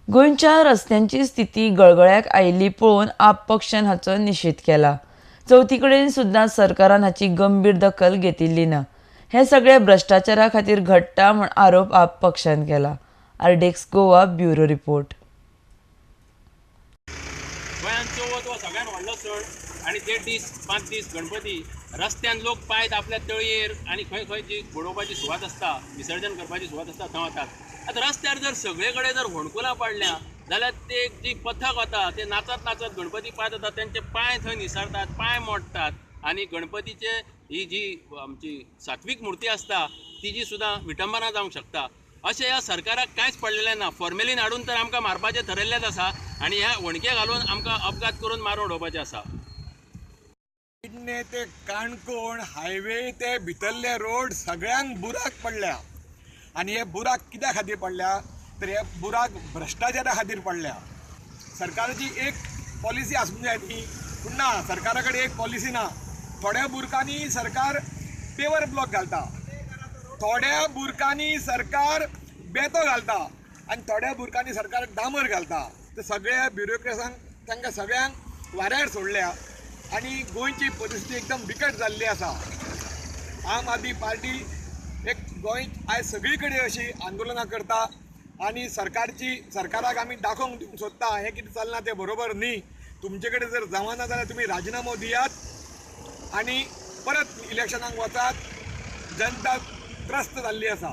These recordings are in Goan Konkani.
गोंयच्या रस्त्यांची स्थिती गळगळ्याक आयिल्ली पळोवन आप पक्षान हाचो निशेध केला. चवथी कडेन सुद्दां सरकारान हाची गंभीर दखल घेतिल्ली ना. हे सगळे भ्रश्टाचारा खातीर घडटा म्हूण आरोप आप पक्षान केला. RDX Goa bureau report. गोंयांत चवथ हो सगळ्यांत व्हडलो सण आनी 1.5 दीस 5 दीस गणपती रस्त्यान लोक पांय आपल्या तळयेर आनी खंय खंय जी बुडोवपाची सुवात आसता, विसर्जन करपाची सुवात आसता थंय वतात. आतां रस्त्यार जर सगळे कडेन जर होणकुलां पडल्या जाल्यार ते जी पथक वता ते नाचत नाचत गणपती पांय वता, तेंचे पांय थंय निसरतात, पांय मोडटात आनी गणपतीचे ही जी आमची सात्वीक मुर्ती आसता तिजी सुद्दां विटंबना जावंक शकता. अशें ह्या सरकाराक कांयच पडलेलें ना. फॉर्मेलीन हाडून तर आमकां मारपाचें थरयल्लेंच आसा आनी ह्या वणके घालून आमकां अपघात करून मारून उडोवपाचें आसा. पेडणे ते काणकोण हायवे ते भितरले रोड सगळ्यांक बुराक पडल्या आनी हे बुराक कित्या खातीर पडल्या तर हे बुराक भ्रश्टाचारा खातीर पडल्या. सरकाराची एक पॉलिसी आसूंक जाय ती, पूण ना, सरकारा कडेन एक पॉलिसी ना. थोड्या बुरकांनी सरकार पेवर ब्लॉक घालता, थोड्या बुरकांनी सरकार बेतो घालता आनी थोड्या बुरकांनी सरकार डांबर घालता. तर सगळ्या ब्युरोक्रेसांक तांकां सगळ्यांक वाऱ्यार सोडल्या आनी गोंयची परिस्थिती एकदम बिकट जाल्ली आसा. आम आदमी पार्टी एक गोंय आयज सगळी कडेन अशी आंदोलनां करता आनी सरकाराक आमी दाखोवंक दिवंक सोदता हें कितें चल्लां तें बरोबर न्ही. तुमचे कडेन जर जावना जाल्यार तुमी राजिनामो दियात आनी परत इलेक्शनाक वचात. जनता त्रस्त जाल्ली आसा.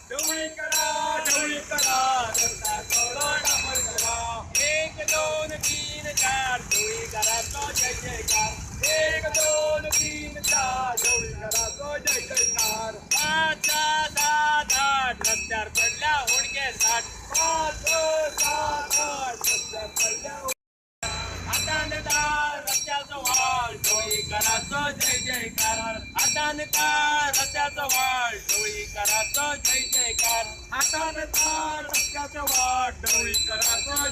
ढवळी करा, ढवळी करा, जनता थोडो डांबर घाला. 1 2 3 4 ढवळीकाराचो जय जयकार. 1 2 3 4 ढवळीकाराचो जय जयकार. 5 6 7 8 रस्त्यार पडल्या होणके 60. 5 6 7 8 रस्त्यार पडल्या हातान तार रस्त्याचो व्हाळ, ढवळीकाराचो जय जयकार. हातान तार रस्त्याचो व्हाळ, ढवळीकाराचो जय जयकार. हातान तार रस्त्याचो वाट, ढवळीकाराचो